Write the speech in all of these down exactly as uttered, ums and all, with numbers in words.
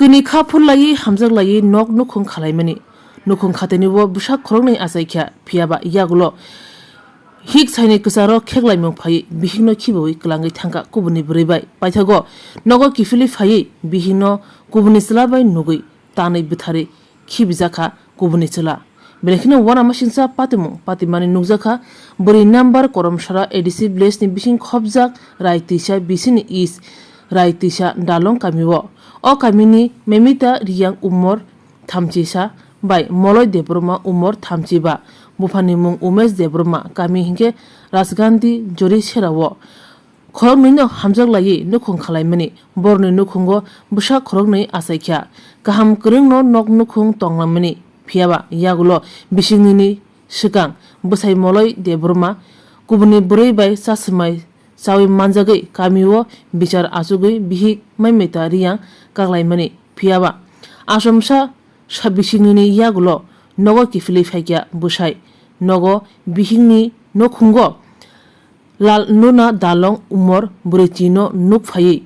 Tini kha phurlaiwi hamjaklaiwi nok nukhung khalaimani. Nukhung khatini o bwsak khoroknwi achaikha, phiyaba yagulo hik saini kwcharo kheklaimung phaiwi bihikno khibiwi kwlangwi thangkha kubuni bwrwi bai. Paithago nogo kiphilwi phaiwi bihikno kubuni chwla bai nugwi tanwi bwtharwi khibijakha kubuni chwla. Belai kheno uanamasingcha patimung patimani nukjakha bwrwi number Koromsara A D C village ni bising khopjak Rai Twisa bisini east Rai Twisa Dalong kamio. O kamini Memita Riyang umor thamchisa bai Moloi Debbarma umor thamchiba. Buphani mung Umesh Debbarma, kami hinkhe Rajgandhi Jori serao. Khoroknwino hamjaklaiwi nukhung khalaimani, borokni nukhungo bwsa khoroknwi achaikha. Kaham kwrwngno nok nukhung tonglamani, phiyaba yagulo bisingnini swkang bwsai Moloi Debbarma kubuni bwrwi bai chaswmai chawi manjagwi kamio bichar achugwi bihik Memita Riyang kaklaimani, phiyaba asomsa sa bisingnini yagulo nogo kiphilwi phaikha bwsai. Nogo bihikni nukhungo Lal Nuna Dalong umor bwrwichino nuk phaiwi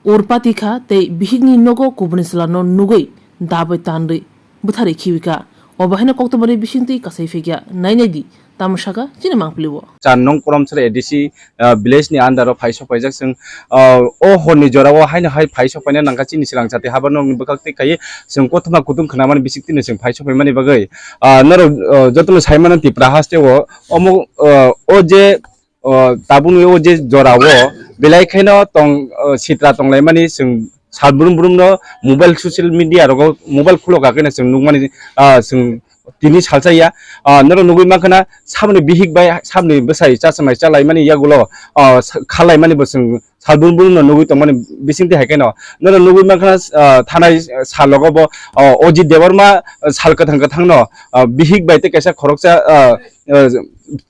urpati kha tei bihikni nogo kubuni chwlano nugwi dabai tanrwi bwtharwi khibi kha. Obo haino koktwmani bisingtwi kasai phaikha, nainai di tamo sakha chini mangpili o. Char nong Koromsara A D C, ah, village ni under o phai sok paijak chwng, ah, o hor ni jora o haino hai phai sok paina nangkha chini swrang chati haba nokni bwkhak tei kaiwi chwng kothoma kutung khwnamani bisingtwi no chwng phai sok paimani bagwi, ah, norok, ah, jotono sai mano Tipra haste o omo, ah, o je o tabukni o je jora o belai kheno tong, o sitra tonglaimani chwng sal brum brum no mobile social media rogo mobile khulo kha kheno chwng nukmani, ah, chwng tini salsa ya, ah, norok nugwi mankha na saboni bihik bai saboni bwsai chasmai chalaimani yagulo, ah, sa-, khalaimani bo chwng sal brum brum no nugwi tongmani bisingtwi hai kheno norok nugwi mankha na, ah, thanai salogo bo, ah, Ojit Debbarma, ah, sal kwthang kwthang no, ah, bihik bai tei kaisa khoroksa, ah, ah,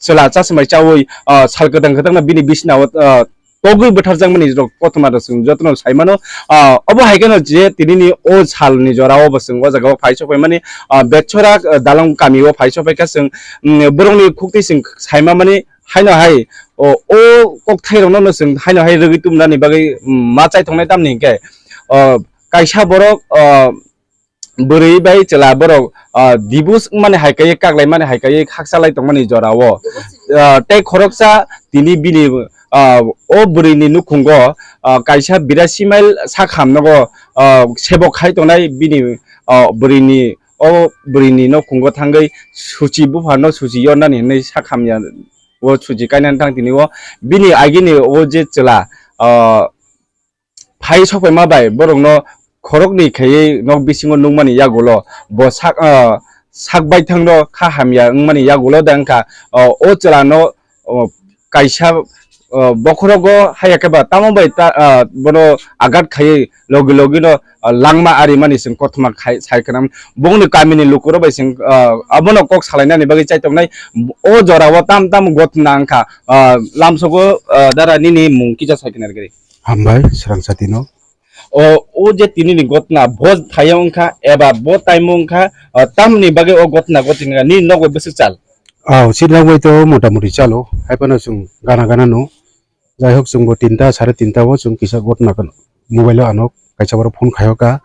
chwla chasmai chawi, ah, sal kwthang kwthang no bini bisna o, ah, togwi bwtharjakmani rok kothoma rok chwng jotono sai mano. Ah, obo hai kheno je tinini o salni jora o bo chwng o jaga o phai sok paimani, ah, Betchora, ah, Dalong kami o phai sok paikha chwng, mm, borokni khuktwi chwng sai mamani haino hai o, o kokthai rokno no chwng haino hai rwgwi tumnani bagwi, mm, ma chai tongnai tamni hinkhe, ah, kaisa borok, ah, bwrwi bai chwla borok, ah, divorce wngmani hai kaiwi kaklaimani hai kaiwi khakchalai tongmani jora o. Ah, tei khoroksa tini bini, ah, o bwrwini nukhungo, ah, kaisa birasi mile sak hamnogo, ah, sebok khai tongnai bini, ah, bwrwini, o bwrwini nukhungo thangwi suchi buphano suchi yornani hinwi sak hamya o suchi kainani thang tini o bini agini o je chwla, ah, phai sokphaima bai borokno khoroknwi khaiwi nok bisingo nukmani yagulo bo sak, ah, sak baithangno kha hamya wngmani yagulo da wngkha, ah, o chwlano, oh, kaisa, ah, bokhorogo haya khe ba tamo bai ta, ah, bono agat khaiwi logi logino, ah, langma arimani chwng kothoma khai sai khwnam bongni kamini lukurok bai chwng, ah, abono kok salainani bagwi chaitongnai o jorao tam tam gotna wngkha, ah, lamsogo, ah, dara nini mung kisa sai khna rwgwi. Hambai, swrang satino. O, o je tini ni gotna, bo thayung wngkha, eba bo time wngkha, o, tamni bagwi o gotna gotini wngkha, nini nok bai bwswk chal? Aw, chini nok bai to mota moti chalo, hai phano chwng gana gana no. Jai hok, chwng bo tinta, sare tinta o chwng kisa gotna mobile o ano kaisa borok phone khai o ka,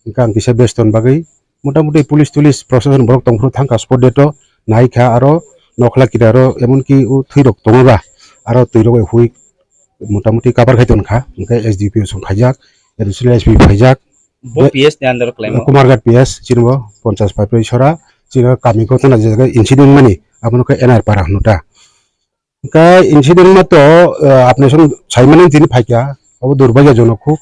hwnkhe ang kisa besto ni bagwi, Motamoti police tulis prosason borok tongphuru thangkha spot date o, naikha aro nokla kida aro emonki o thwirok tongo ba, aro twirok bai hui motamoti cover khai tonkha, hwnkhe S D P O song phaijak, additional S P phaijak. Bo Be-, P S ni under o kwlaimo? Kumarghat P S, chini bo ponchas pai sora, chini kami gotona je jaga incident mani, abono khe N R para hwno ta. Hwnkhe incident ma to, eh, apni song saimani tini phaikha, obo durbagyajonok khub.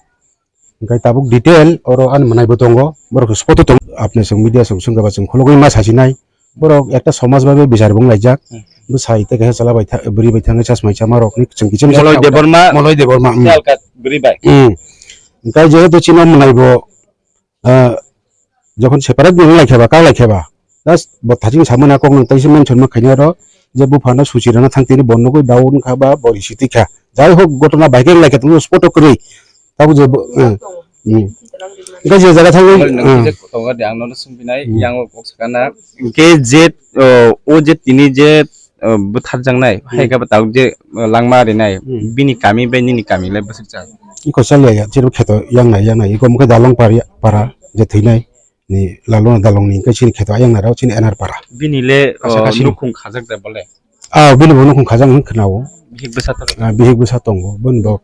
Hwnkhe tabuk detail oro ani mwnaibo tongo, borok spot o tongo. Apni song media song swngkha ba chwng khulugwi ma sasinai. Borok ekta somaj bai bai bichar bo wnglaijak. Hmm. Bwsai tei kaisa chwla bai tha-, bwrwi bai thangwi chasmai chama rokni chwng kiching Moloi Debbarma. Moloi Debbarma, hmm. Tei alka bwrwi bai. Hmm. Hwnkhe jehetu chini mwnaibo ah, jokhon separate ni wnglaikha ba, kaklaikha ba, just bo thaching samani a kok no teisa mention ma khainai oro je buphano suchi rwna thang tini bo nugwi dao wngkha ba bo risi twi kha. Jai hok gotona bai khe wnglaikha tongmo spot o kwrwi. Tabuk je bo, eh, hmm. Hwnkhe je jaga thangwi, Wngkha de ang nono swngphinai, hmm, yang o kok sakana. Hwnkhe je, oh, o je tini je uh, bwtharjaknai, hmm, hai khe bwtang je, uh, langma rinai, hmm, bini kami bai nini kami lai bwswk cha? Iko chaliya ya, chini kheto yangnai, yangnai, iko mukhe dalong pari-, para, je thwinai, ni lalona dalong ni, hingke chini kheto yangnai rao, chini enar para. Bini le, kasa uh, kasini. Nukhung khajak da bole? Ah, bini bo nukhung khajak hwn khwnao. Bihik bwsa tongo? Ah, bihik bwsa tongo, boni bo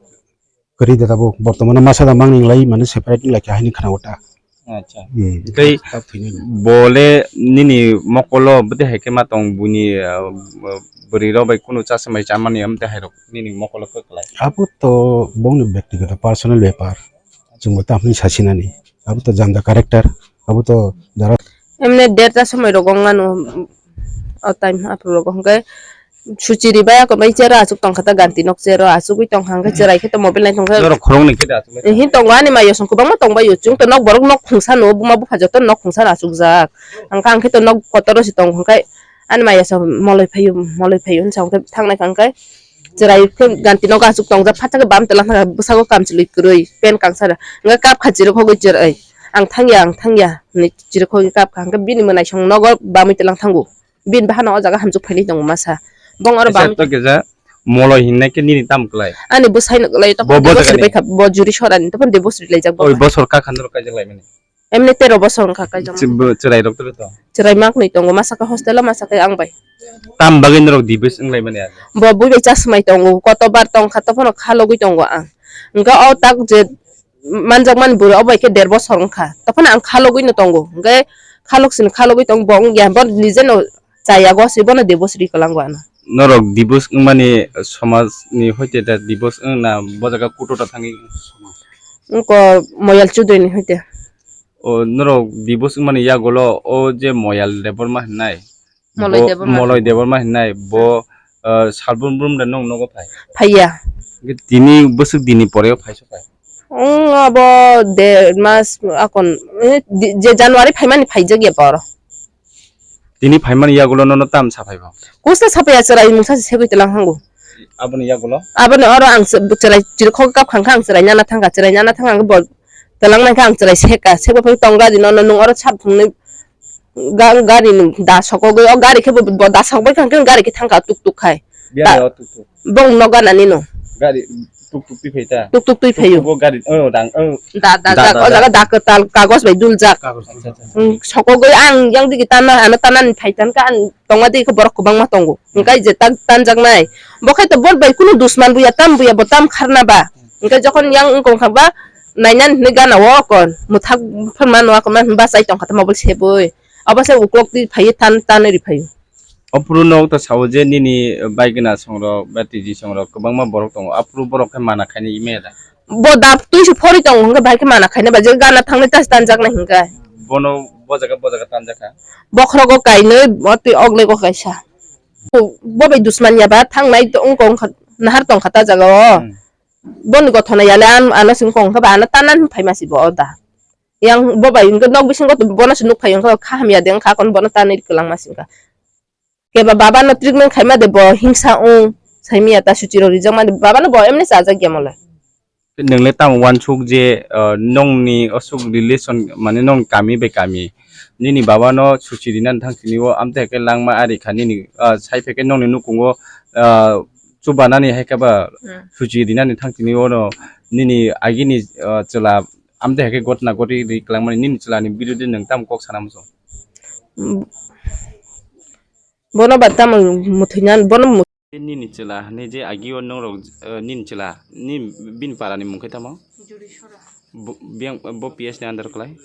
kwrwi da tabuk, bortomano masa da mangni lai, mane separate ni lai kha haini khwnao ta. Acha. Hmm. Tei tak thwinani. Bole nini mokolo bwtwi hai khe ma tong buini, ah, bwrwi rok bai kunu chasmai chamani amtwi hai rok nini mokolo kwklai. Abo to bongni byaktigoto personal bepar. Chwngbo tamni sasinani. Abo to janda character. Abo to dara. Emne derta somoi rogo wngmano, o time aphuru rogo hwnkhe suchiri bai ako bai chero achuk tongkha ta ganti nok chero achugwi tongkha hwnkhe chwrai khe to mobile nai tongkha. Norok khoroknwi khe da achuk lai? Hin tongo ani mai yosong kwbangma tongbaio chwng to nok borok nok khungsa no buma bupha joto nok khungsa no achukjak hwnkhe ang khe to nok kotoro se tong hwnkhe ani mai yosong moloi phaio moloi phaio hinsa hwnkhe thangnai kha hwnkhe. Chwrai khe ganti nogo achuk tongjak, phatsa khe bam twlang thangkha, bwskango kamchwlwi kwrwi, pant kangsa da. Hwnkhe kap kha chirwk hogwi chwrai. Ang thangya, ang thangya, hinwi chirwk hogwi kap kha. Hwnkhe bini mwnaisong nogo bamwi twlang thango. Bini bahan o jaga hamchwk phainai tongo masa. Bong oro bam. Acha, to kisa moloi hinna khe nini tamo kwlai? Ani bwsai no kwlai, tokon bo, bo divorce jagani? Bai kha, bo juri sorani, tokon divorce ri laijak bo. Oi, bosor ka khan rok kaijak lai mani? Emni tero bosor wngkha kaijak. Chwrai rok tebo to? Chwrai maknwi tongo, masa khe hostel o, masa khe ang bai. Tam bagwi norok divorce wng lai mani age? Bo bui bai chasmai tongo, koto bar tongkha, tophano khalogwi tongo ang. Hwnkhe o tak je manjakmani bwrwi o bai khe der bosor wngkha, tophano ang khalogwi no tongo. Hwnkhe khalok sini khalogwi tongo, bo wngya, bo nije no chaya go se, bono divorce ri kwlango ano. Norok divorce wngmani somaj ni hoite da divorce wng na bo jaga kuto ta thangwi? Wngkha Moyal Chudri ni hoite. O norok divorce wngmani yagulo o je Moyal Debbarma hinai, Moloi bo Debbarma. Moloi Debbarma hinai bo, uh, salbrum brum da nong nogo phai? Phaiya. Tini bwswk dini pore o phai sokai? Wng abo der mas akon, eh, di-, je January phaimani phaijak ya boro. Tini phaimani yagulo nono tam saphai bo? Kusta saphaiya, chwrai mungsa se segwi tlang hango. Aboni yagulo? Aboni oro ang se-, chwrai chirkhok kap khangkha ang chwrai nana thangkha, chwrai nana thangkha ang bo tlang nangkha ang chwrai seka, sekbo phai tong gari nono nung oro sap thungni ga-, gari ni da sokogwi o gari khe bo, bo da sokbai khangkhe gari khe thangkha tuk tuk khai. Biyani o tuk tuk. Bong nok gana nino. Gari tuk tuk twi phai ta? Tuk tuk twi phaio. Tuk tuk o gari, o dang, o. Da, da, da, da, o da, jaga da kwtal kagos bai duljak. Kagos, acha, acha, acha. Hmm, sokogwi ang yang digi tanna, ano tanna ni phai tankha, ang tongma digi khe borok kwbangma tongo. Hwnkhe je tan, tanjaknai. Bo khai to bor bai kunu dusman buya, tam buya, bo tam kharna ba. Hwnkhe jokhon yang wngkha ba, nainani hwnwi gana o kon, mwthak phan mano, akon man bachai tongkha tamo bole seboi. Abo se uklok twi phaiwi tan, tanwi ri phaio. Ophuru nok ta sao je nini baigwna songrok ba tiji songrok kwbangma borok tongo, aphuru borok khe mana khainai maya da? Bo da twi se phori tongo hwnkhe bahai khe mana khainai ba je gana thangnai tas tanjaknai hwnkhe. Bono bo jaga bo jaga tanjakha? Bokhrogo kainwi, o twi oglego kaisa. Bo bai dusman ya ba thangnai wngkha, nahar tongkha ta jaga o. Hmm. Boni gothona yale an, ano sing kong khe ba ano tanan phai masi bo o da. Yang bo bai wngkhe nok bisingo to bono se nuk phai wngkhe kha hamya de wngkha kon bono tanwi kwlangma singkha. Keba baba no treatment khaima de bo hingsa wng saimiya ta suchi rok rijak mani baba no bo emni chajak ya mole. Nwngle tamo uansuk je, ah, nongni osuk relation mane nong kami bai kami nini baba no suchi rinani thang tini o amtwi hai khe langma ari kha nini, ah, sai phai khe nongni nukungo, ah, chubanani hai khe ba hmm suchi rinani thang tini o no nini agini, ah, chwla amtwi hai khe gotna goti ri kwlangmani nini chwlani birude nwng tamo kok sana muchung? Bono ba tamo muthwi nan, bono mu- Nini chwla hinwi je agio norok, eh, nini chwla, ni bini para ni mung khe tamo? Juri Sora. Bo, biyang, bo P S ni under kwlai?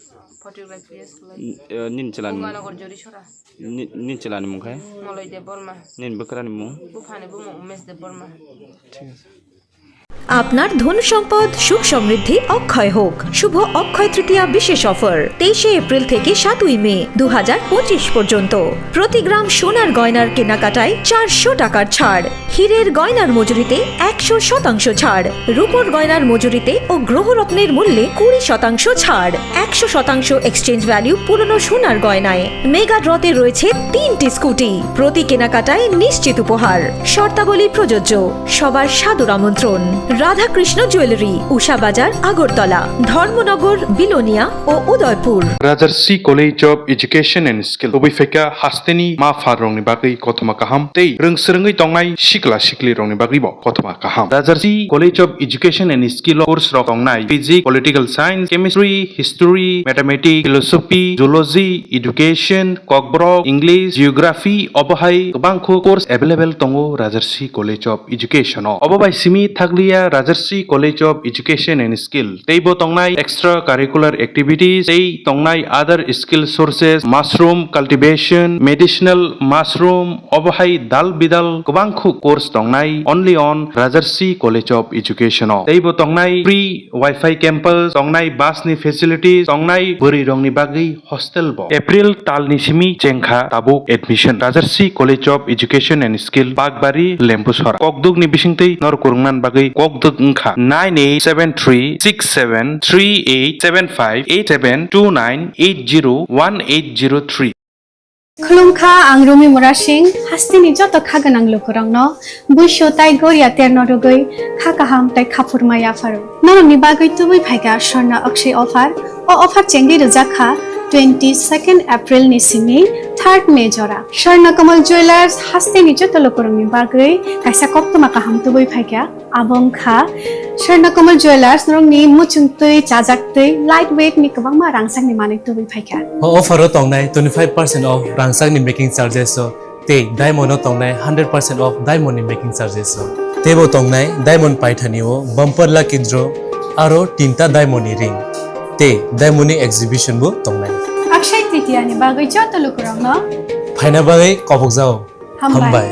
Photography P S kwlai. N-, eh, nini chwla ni mung? Ganganagar Juri Sora. Ni, nini chwla ni mung khe? Moloi Debbarma. Nini bwkra ni mung? Buphani bumung Umesh Debbarma. Thik ase. আপনার ধনসম্পদ সুখ সমৃদ্ধি অক্ষয় হোক। শুভ অক্ষয় তৃতীয়া বিশেষ অফার, তেইশে এপ্রিল থেকে সাতই মে দু হাজার পঁচিশ পর্যন্ত। প্রতি গ্রাম সোনার গয়নার কেনাকাটায় চারশো টাকার ছাড়, হীরের গয়নার মজুরিতে এক একশো শতাংশ ছাড়। রূপোর গয়নার মজুরিতে ও গ্রহরত্নের মূল্যে কুড়ি শতাংশ ছাড়। একশো শতাংশ এক্সচেঞ্জ ভ্যালু পুরনো সোনার গয়নায়। মেগা ড্রতে রয়েছে তিনটি স্কুটি। প্রতি কেনাকাটায় নিশ্চিত উপহার। শর্তাবলী প্রযোজ্য। সবার সাদর আমন্ত্রণ। রাধাকৃষ্ণ জুয়েলারি, উষা বাজার, আগরতলা, ধর্মনগর, বিলোনিয়া ও Udaipur. Rajarsi College of Education and Skill tubui phaikha hasteni ma pharrokni bagwi kothoma kaham tei rwngswrwngwi tongnai sikla siklirokni bagwibo kothoma kaham. Rajarsi College of Education and Skill o course rok tongnai physics, political science, chemistry, history, mathematics, philosophy, zoology, education, kokborok, English, geography, obo hai kwbangkho course available tongo Rajarsi College of Education o. Obo bai simi thakliya Rajarsi College of Education and Skill teibo tongnai extra curricular activities tei tongnai other skill sources, mushroom cultivation, medicinal mushroom, obo hai dal bidal kwbangkho course tongnai only on Rajarsi College of Education o. Teibo tongnai free Wi-Fi campus, tongnai bus ni facilities, tongnai bwrwi rokni bagwi hostel bo. April talni simi chengkha tabuk admission. Rajarsi College of Education and Skill, Bakbari, Lembusora. Kokduk ni bisingtwi nor kurungnan bagwi kokduk wngkha nine eight seven three six seven three eight seven five eight seven two nine eight zero one eight zero three. Khulumkha, ang Rumi Murasing, hasteni joto kha gwnang lukurokno buisu tai goria terno rwgwi kha kaham tai khaphurma yapharo. Norokni bagwi tubui phaikha Swarna Akshay offer. O offer chengwi rwjak kha twenty second April ni simi third May jora. Swarna Kamal Jewellers hasteni joto lukurokni bagwi kaisa koktwma kaham tubui phaikha. Abo wngkha Swarna Kamal Jewellers, norokni muchungtwi, chajaktwi, light weight ni kwbangma rangchakni manwi tubui phaikha. O offer o tongnai twenty five percent off rangchakni making charges o tei diamond o tongnai hundred percent off diamond ni making charges o. Teibo tongnai diamond paithani o bumper lucky draw aro tinta diamond ni ring tei diamond ni exhibition bo tongnai. Akshay Tritiya ni bagwi joto lukurokno phaina bagwi kobokjao. Hambai. Hambai.